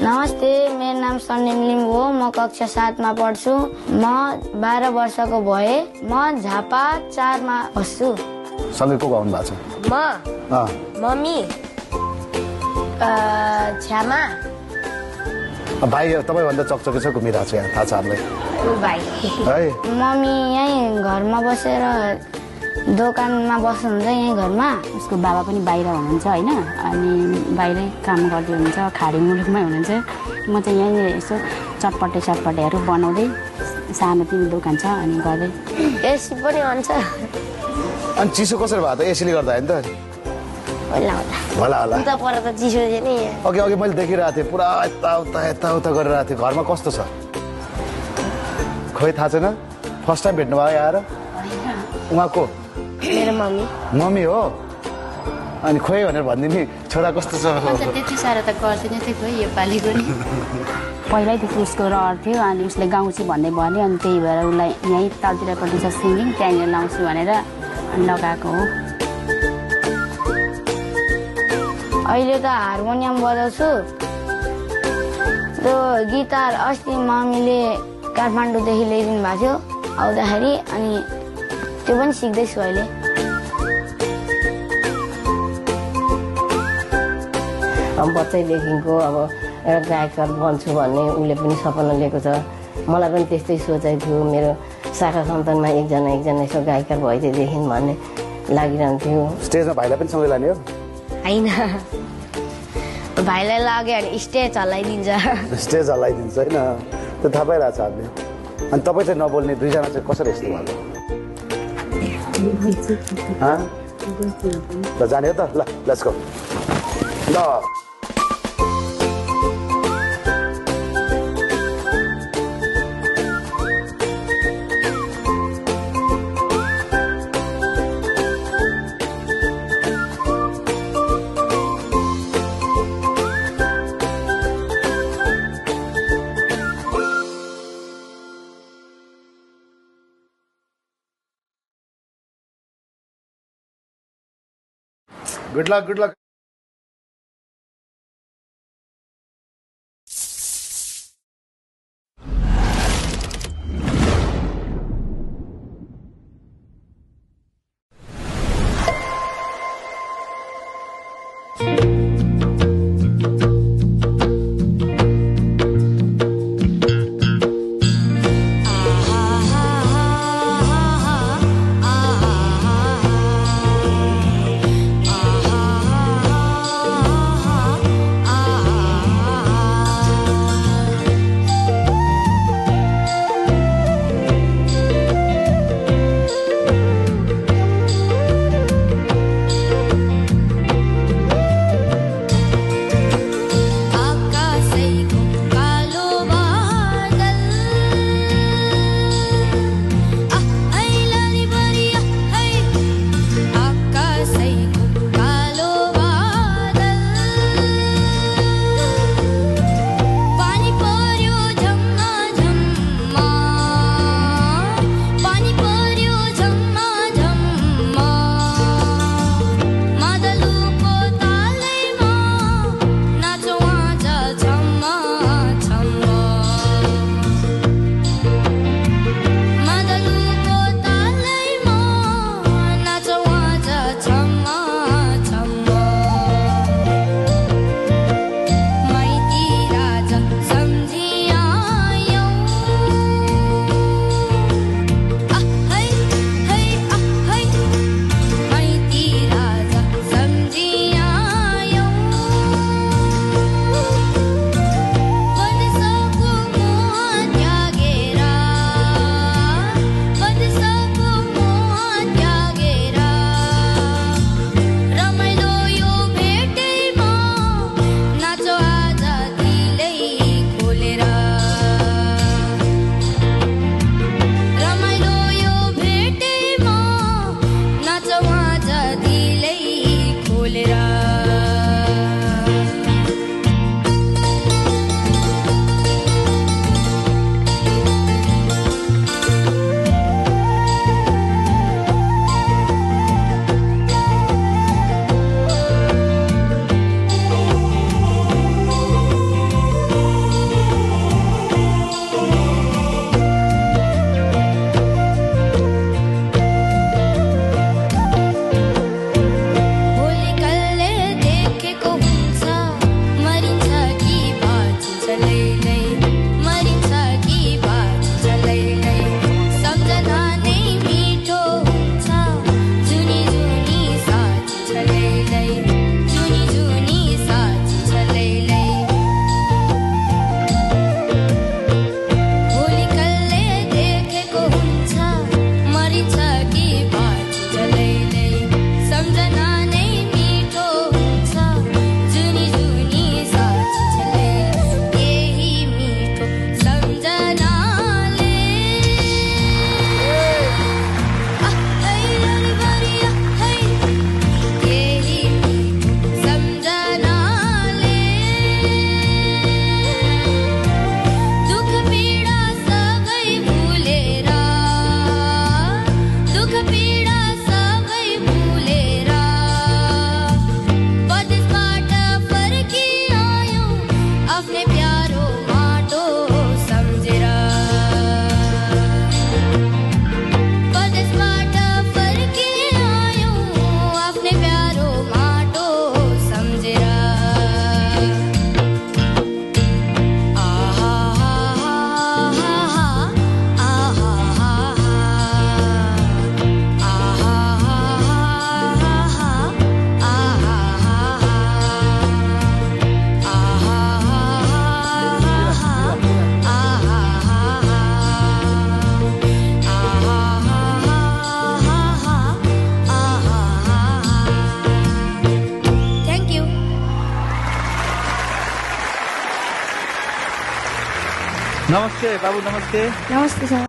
नमस्ते, मेरो नाम सन्निम लिम्बू हो। म कक्षा 7 मा पढ्छु। म 12 वर्षको भए। म झापा 4 मा बस्छु। सँगै को आउनु भएको छ? मम्मी, छ्यामा। भाइ तपाईँभन्दा चकचके छ घुमिरहेको छ यहाँ, थाहा छ हामीलाई। भाइ है मम्मी यहीँ घरमा बसेर दोकानमा बस्नुहुन्छ, यहीँ घरमा। उसको बाबा पनि बाहिर हुनुहुन्छ होइन, अनि बाहिरै काम गर्दै हुनुहुन्छ, खाडी मुलुकमै हुनुहुन्छ। म चाहिँ यहीँ यसो चटपटेहरू बनाउँदै सानोतिनो दोकान छ अनि गर्दै। एसी पनि हुन्छ। अनि चिसो कसरी भयो त? एसीले गर्दा होइन त? होला उता पर त चिसो थियो नि। अघि मैले देखिरहेको थिएँ, पुरा यताउता गरिरहेको थिएँ। घरमा कस्तो छ खोइ थाहा छैन? फर्स्ट टाइम भेट्नु भयो आएर? उहाँको मेरो मम्मी हो। अनि खोइ भनेर भनिदिने छोरा कस्तो छ? त्यति साह्रो त गर्दैन थियो खोइ यो पालिको नि। पहिल्यैदेखि उसको रहर थियो, अनि उसले गाउँछु भन्दै भन्यो, अनि त्यही भएर उसलाई यहीँ तलतिरपट्टि छ सिङ्गिङ, त्यहाँनिर लाउँछु भनेर लगाएको हो। अहिले त हार्मोनियम बजाउँछु। त्यो गिटार अस्ति मम्मीले काठमाडौँदेखि ल्याइदिनु भएको थियो आउँदाखेरि, अनि त्यो पनि सिक्दैछु अहिले। बच्चैदेखिको अब एउटा गायककार बन्छु भन्ने उसले पनि सपना लिएको छ। मलाई पनि त्यस्तै सोचाइ थियो, मेरो शाखा सन्तानमा एकजना यसो गायककार भइदिएदेखि भन्ने लागिरहन्थ्यो। स्टेजमा भाइलाई पनि सँगै लाने हो? होइन, भाइलाई लाग्यो भने स्टेज हल्लाइदिन्छ। स्टेज हल्लाइदिन्छ होइन, त्यो थाहा पाइरहेको छ हामीले। अनि तपाईँ चाहिँ नबोल्ने दुईजना चाहिँ कसरी यस्तो भयो? ल जाने हो त? ल लेट्स गो। ल Good luck, good luck. नमस्ते बाबु, नमस्ते। नमस्ते सर।